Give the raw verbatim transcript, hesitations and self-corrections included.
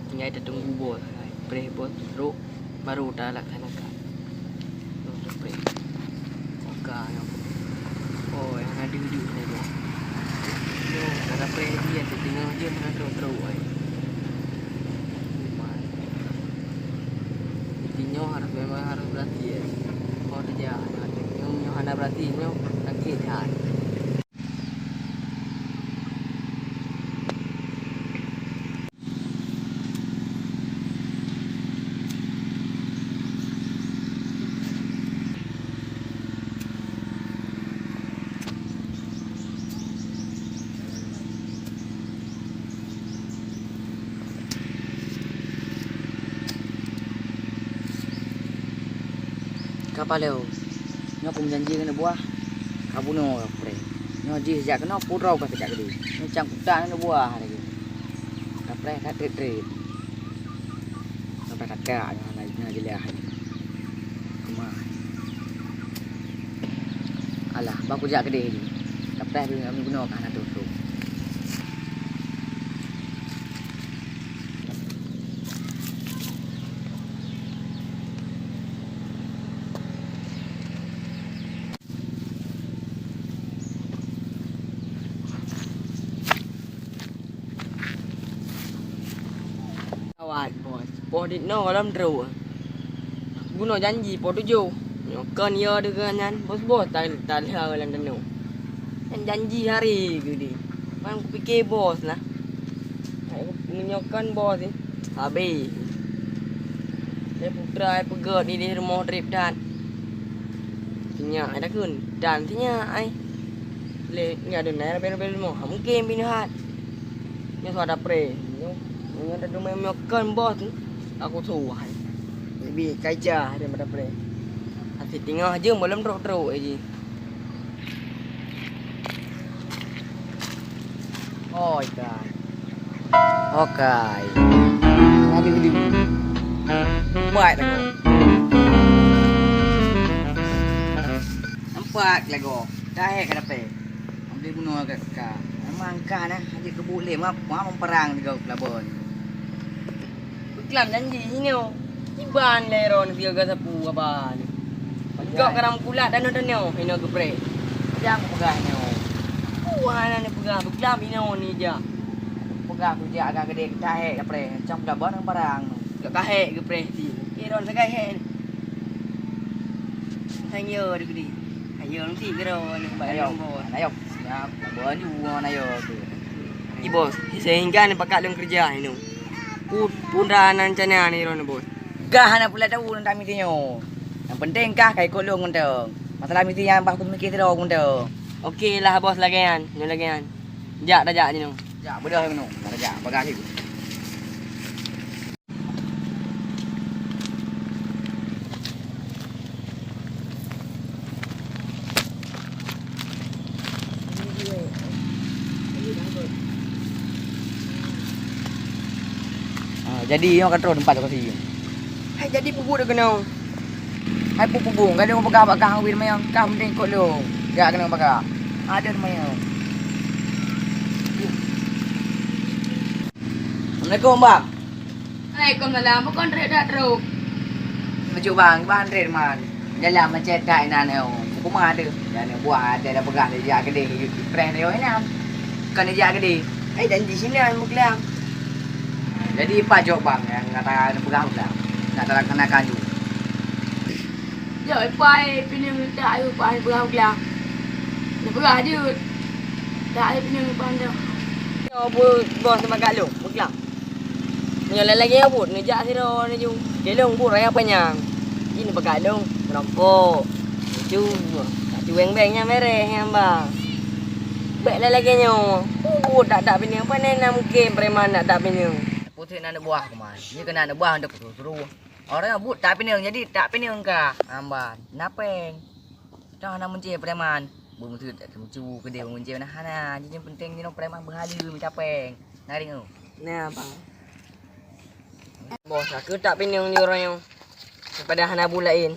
Tinggai tatunggu bos. Preh bos trok, baru talaksanakan. Preh. Oka nyang. Oh, nyang na deuk-deuk ni bos. Nyoe, cara preh dia, teungoh jeuet hana trok-trok ai. Jadi nyoe harus, memang harus berhati ai. Oh, dia. Nyoe, nyoe hana berhati, nyoe sakét that. Ka paléu, nyoe kumeujanji ngon aneuk buah, ka bunoe preh. Nyoe jih jak keunoe, pura ka jak keudeh. Nyoe cang kuta ngon aneuk buah lagèe. Ka preh ka treb-treb. Sampai kakak nyoe hana, hana jeulaih. Keumah. Alah, bah kujak keudeh jih. Ka preh lôn bunoe ka hana trok-trok. Awai, bos. Poh dit noe gohlom trok. Bunoe janji poh tujoh. Nyoe kon yo deungon nyan, bos-bos ta-, talheueh lam tanoh. Nyan janji hari geudeh. Memang kupike bos lah. Hai, meunyoe kon bos, eh, habéh. Lé putra, eh, peugöt idéh rumoh treb that. Sinyak ai takheun, dan sinyak ai. Lé nyan aduen nai rabé-rabé rumoh, ha mungken binoe that. Nyoe suara preh. Nyoe, nyoe tadeungoe meunyoe kon bos, aku suwah ai. Leubeh kaja daripada preh. Até teungoh jeuem gohlom trok-trok ai jih. Oi, kai. Okai. Ngadu-ngadu. Buat aku. Nampak lagu. Dah, eh, ka dapet. Ambil bunuh kat ka. Memang ka nah, aja kebuk lem, apa, apa perang di kau pelabuhan. Beuklam janji inoe. Kiban lé ron siaga sapu haba nyoe. Peugah karam kulak tanoh-tanoh inoe geupreh. Peugah aku peugah nyoe. Wah, na neupeugah beuklam inoe ni jak. Peugah aku jak agak gede, kita hek geupreh. Macam dah barang-barang. Gak kahek geupreh ti. Kira sagai hek. Hanya deugedi. Hanya nanti kira ni bayar bos. Ayo. Siap. Baju ngon ayo tu. Ni bos, sehingga ni pakat lôn keureuja inoe. Pu-, pun dah na rencana ni droeneuh, bos. Kah hana pula tahu tentang misi nyoe. Yang penting kah ka ikot lôn ngon teuh. Masalah misi nyan bah kumiké sidroe ngon teuh. Oke lah, bos, lagèe nyan. Nyoe lagèe nyan. Jak, tajak jinoe. Jak, beudôh jinoe. Tajak, bagah jih. Ah, jadi nyoe ka troh teumpat lokasi. Hai jadi peubuet keunoe. Hai pu-, peubuet, ka dong peugah bak kah wit mayang, kah mending kot lôn. Jak keunoe bak kah. Ada mayang. Assalamualaikum, Bang. Waalaikumsalam. Pakon trép that trok? Bacut, Bang, Bang trép man. Jalan macet that inan, eh, oh. Kuma tu. Dan buah ada dah peugah dia jak keudeh, preh dia inan. Kon dia jak keudeh. Eh, janji sinan muklam. Jadi, pajoh, Bang, nyang kata peugah muklam. Nak talaksanakan ju. Jok, ipai pineung tak ayu, ipai peugah-peugah. Dia peugah jeuet. Tak ayu pineung ipai dah. Nyoe bu-, bos sama kat lôn, peugah. Nyoe lagi nyabut, neujak sidroe neujak. Kelong bu raya panyang. Ini peugah lôn, rokok. Cu, cu weng-weng nyang mereh nyang ba. Bèk lagèe nyoe. Bu, bu, tak, tak pineung. Pane na mungken preman tak, tak pineung. Putéh na aneuk buah keuman. Ni keunan aneuk buah untuk suruh. Orang buet tak pineung, jadi tak pineung kah? Amban, na péng. Dah hana meuncé preman. Beumeuteut tak meucubu keudeh meuncé na hana. Jadi yang penting jinoe preman beuhaleue mita péng. Naring oh. Nah, bang. Bos, aku tak pineung di orang yang daripada hana buet laén.